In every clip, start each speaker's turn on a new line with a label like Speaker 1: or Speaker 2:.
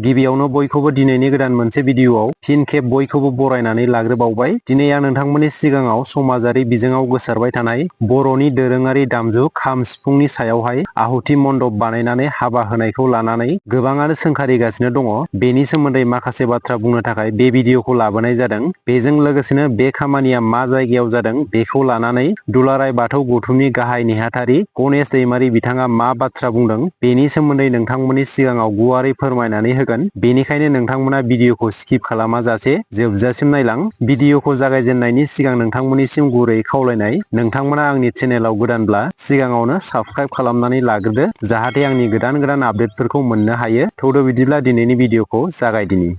Speaker 1: गिबियावनो बयखौबो दिनैनि गोदान मोनसे भिडिअआव फिन खेब बयखौबो बरायनानै लाग्रोबावबाय। दिनै आं नोंथांमोननि सिगाङाव समाजारि बिजोङाव गोसारबाय थानाय बर'नि दोरोङारि दामजु खाम सिफुंनि सायावहाय आहुति मण्डप बानायनानै हाबा होनायखौ लानानै गोबाङानो सोंखारिगासिनो दङ। बेनि सोमोन्दै माखासे बाथ्रा बुंनो थाखाय बे भिडिअखौ लाबोनाय जादों। बेजों लोगोसेनो बे खामानिया मा जायगायाव जादों बेखौ लानानै दुलाराय बाथौ गौथुमनि गाहाय नेहाथारि गणेश दैमारि बिथाङा मा बाथ्रा बुंदों बेनि सोमोन्दै नोंथांमोननि सिगाङाव गुवारै फोरमायनानै होगोन। बेनिखायनो नोंथांमोना भिडिअखौ स्किप खालामाजासे जोबजासिम नायलां। भिडिअखौ जागायजेननायनि सिगां नोंथांमोननिसिम गुरै खावलायनाय, नोंथांमोना आंनि चेनेलाव गोदानब्ला सिगाङावनो साबस्क्राइब खालामनानै लाग्रोदो, जाहाथे आंनि गोदान आपडेटफोरखौ मोननो हायो। थौदो बिदिब्ला दिनैनि भिडिअखौ जागायदिनि।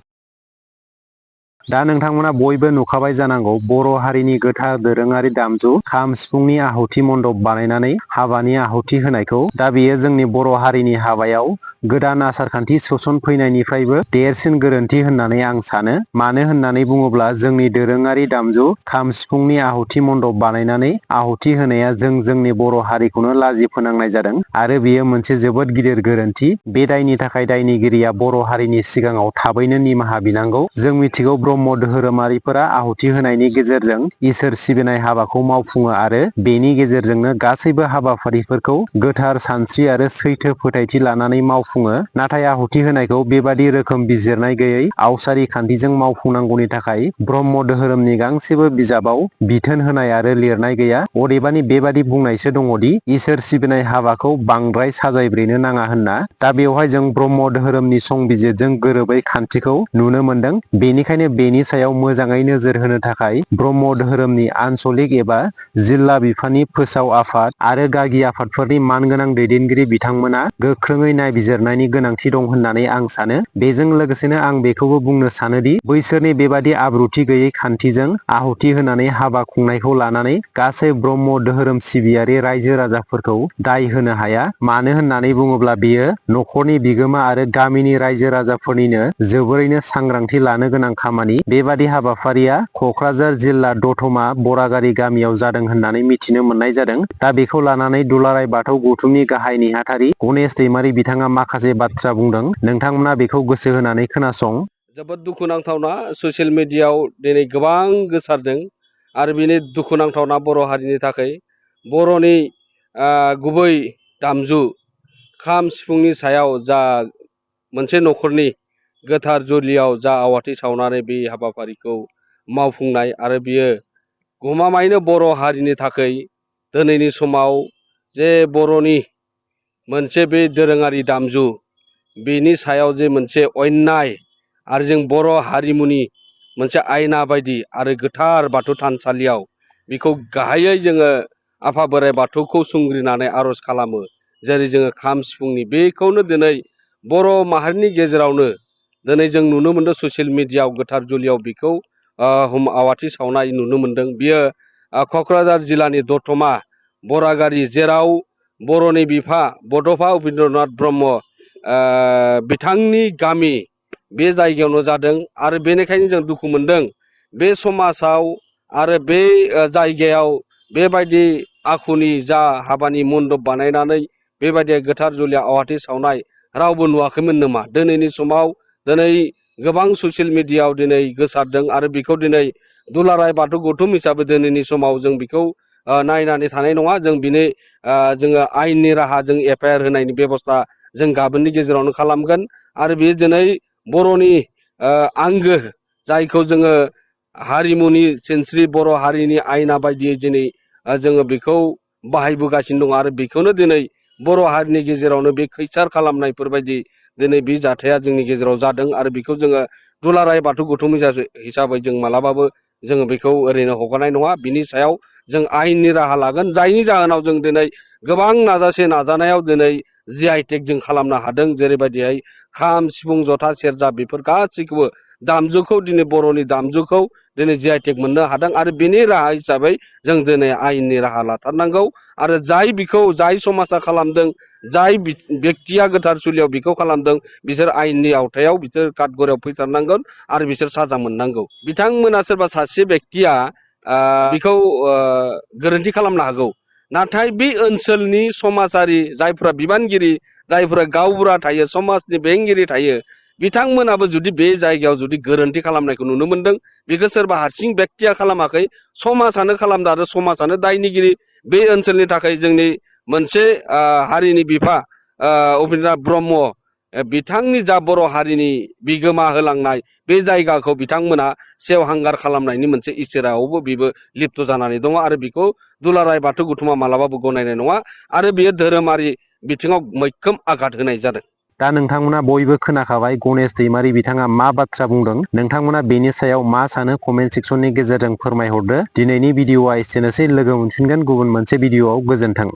Speaker 1: दा नोंथांमोना बयबो नुखाबाय जानांगौ बर' हारिनि गोथार दोरोङारि दामजु खाम सिफुंनि आहुति मण्डप बानायनानै हाबानि आहुति होनायखौ। दा बेयो जोंनि बर' हारिनि हाबायाव गोदान आसारखान्थि सोसनफैनायनिफ्रायबो देरसिन गोरोन्थि होननानै आं सानो। मानो होननानै बुङोब्ला जोंनि दोरोङारि दामजु खाम सिफुंनि आहुति मण्डप बानायनानै आहुति होनाया जोंनि बर' हारिखौनो लाजि फोनांनाय जादों आरो बेयो मोनसे जोबोद गिदिर गोरोन्थि। बे दायनि थाखाय दायनिगिरिया बर' हारिनि सिगाङाव थाबैनो निमाहा बिनांगौ। जों मिथिगौ ब्रह्म धोरोमारिफोरा आहुति होनायनि गेजेरजों इसोर सिबिनाय हाबाखौ मावफुङो आरो बेनि गेजेरजोंनो गासैबो हाबाफारिफोरखौ गोथार सानस्रि आरो सैथो फोथायथि लानानै मावफुङो। नाथाय आहुति होनायखौ बेबादि रोखोम बिजिरनाय गैयै आवसारि खान्थिजों मावफुंनांगौनि थाखाय ब्रह्म धोरोमनि गांसेबो बिजाबाव बिथोन होनाय आरो लिरनाय गैया। अदेबानि बेबादि बुंनायसो दङदि इसोर सिबिनाय हाबाखौ बांद्राय साजायब्रेनो नाङा होनना। दा बेवहाय जों ब्रह्म धोरोमनि संबिजिरजों गोरोबै खान्थिखौ नुनो मोनदों। बेनिखायनो बेनि सायाव मोजाङै नोजोर होनो थाखाय ब्रह्म धोरोमनि आनसलिक एबा जिल्ला बिफाननि फोसाव आफाद आरो गागि आफादफोरनि मानगोनां दैदेनगिरि बिथांमोना गोख्रोङै नायबिजिरनायनि गोनांथि दं होननानै आं सानो। बेजों लोगोसेनो आं बेखौबो बुंनो सानोदि बैसोरनि बेबादि आब्रुथि गैयै खान्थिजों आहुति होनानै हाबा खुंनायखौ लानानै गासै ब्रह्म धोरोम सिबियारि रायजो राजाफोरखौ दाय होनो हाया। मानो होननानै बुङोब्ला बेयो नखरनि बिगोमा आरो गामिनि रायजो राजाफोरनिनो जोबोरैनो सांग्रांथि लानो गोनां खामानि। बेबादि हाबाफारिया कक्राझार जिल्ला दतमा बरागारि गामियाव जादों होननानै मिथिनो मोननाय जादों। दा बेखौ लानानै दुलाराय बाथौ गौथुमनि गाहाय नेहाथारि गणेश दैमारि बिथाङा माखासे बाथ्रा बुंदों। नोंथांमोना बेखौ गोसो होनानै खोनासं।
Speaker 2: जोबोद दुखुनांथावना ससियेल मिडियायाव दिनै गोबां गोसारदों आरो बेनि दुखुनांथावना बर' हारिनि थाखाय। बर'नि गुबै दामजु खाम सिफुंनि सायाव जा मोनसे न'खरनि गोथार जुलियाव जा आवाथि सावनानै बे हाबाफारिखौ मावफुंनाय आरो बियो गमामायैनो बर' हारिनि थाखाय दिनैनि समाव जे बर'नि मोनसे बे दोरोङारि दामजु बेनि सायाव जे मोनसे अन्याय आरो जों बर' हारिमुनि मोनसे आयना बायदि आरो गोथार बाथौ थानसालियाव बेखौ गाहायै जोङो आफा बोराइ बाथौखौ संग्रिनानै आर'ज खालामो। जेरै जोङो खाम सिफुंनि बेखौनो दिनै बर' माहारिनि गेजेरावनो दिनै जों नुनो मोनदों ससियेल मिडियायाव गोथार जुलियाव बेखौ आवाथि सावनाय नुनो मोनदों। बियो क'क्राझार जिल्लानि दतमा बरागारि, जेराव बर'नि बिफा बड'फा उपेन्द्रनाथ ब्रह्म बिथांनि गामि बे जायगायावनो जादों आरो बेनिखायनो जों दुखु मोनदों बे समाजाव आरो बे जायगायाव बेबायदि आखुनि जा हाबानि मण्डप बानायनानै बेबायदि गोथार जुलियाव आवाथि सावनाय रावबो नुवाखैमोन नामा? दिनैनि समाव दिनै गोबां ससियेल मिडियायाव दिनै गोसारदों आरो बेखौ दिनै दुलाराय बाथौ गौथुम हिसाबै दिनैनि समाव जों बेखौ नायनानै थानाय नङा। जों बिनि जोङो आयेननि राहा जों एफआइआर होनायनि बेब'स्था जों गाबोननि गेजेरावनो खालामगोन आरो बे दिनै बर'नि आंगो जायखौ जोङो हारिमुनि सिनस्रि बर' हारिनि आयना बायदियै दिनै जोङो बेखौ बाहायबोगासिनो दङ आरो बेखौनो दिनै बर' हारिनि गेजेरावनो बे खैसार खालामनायफोरबायदि दिनै बे जाथाया जोंनि गेजेराव जादों आरो बेखौ जोङो दुलाराय बाथौ गौथुम हिसाबै जों मालाबाबो जोङो बेखौ ओरैनो हगारनाय नङा। बिनि सायाव जों आयेननि राहा लागोन, जायनि जाहोनाव जों दिनै गोबां नाजानायाव दिनै GI/टेग जों खालामनो हादों। जेरैबायदिहाय खाम सिफुं जथा सेरजा बेफोर गासैखौबो दामजुखौ दिनै बर'नि दामजुखौ दिनै GI/टेग मोननो हादों आरो बेनि राहा हिसाबै जों दिनै आयेननि राहा लाथारनांगौ आरो जाय समाजा खालामदों, जाय बेक्तिया गोथार जुलियाव बेखौ खालामदों, बिसोर आयेननि आवथायाव बिसोर काटगरायाव फैथारनांगोन आरो बिसोर साजा मोननांगौ। बिथांमोना सोरबा सासे बेक्तिया बेखौ गोरोन्थि खालामनो हागौ, नाथाय बे ओनसोलनि समाजारि जायफोरा बिबानगिरि, जायफोरा गावबुरा थायो, समाजनि बेंगिरि थायो, बिथांमोनाबो जुदि बे जायगायाव जुदि गोरोन्थि खालामनायखौ नुनो मोनदों, बेखौ सोरबा हारसिं बेक्तिया खालामाखै, समाजानो खालामदों आरो समाजानो दायनिगिरि। बे ओनसोलनि थाखाय जोंनि मोनसे हारिनि बिफा उपेन्द्रनाथ ब्रह्म बिथांनि जा बर' हारिनि बिगोमा होलांनाय बे जायगाखौ बिथांमोना सेवहांगार खालामनायनि मोनसे इसिरायावबो बेबो लिप्त जानानै दङ आरो बेखौ दुलाराय बाथौ गौथुमा मालाबाबो गनायनाय नङा आरो बेयो धोरोमारि बिथिङाव मैखोम आघात होनाय जादों।
Speaker 1: दा नोंथांमोना बयबो खोनाखाबाय गणेश दैमारि बिथाङा मा बाथ्रा बुंदों। नोंथांमोना बेनि सायाव मा सानो कमेन्ट सेक्सननि गेजेरजों फोरमायहरदो। दिनैनि भिडिअआ एसेनोसै, लोगो मोनफिनगोन गुबुन मोनसे भिडिअआव। गोजोन्थों।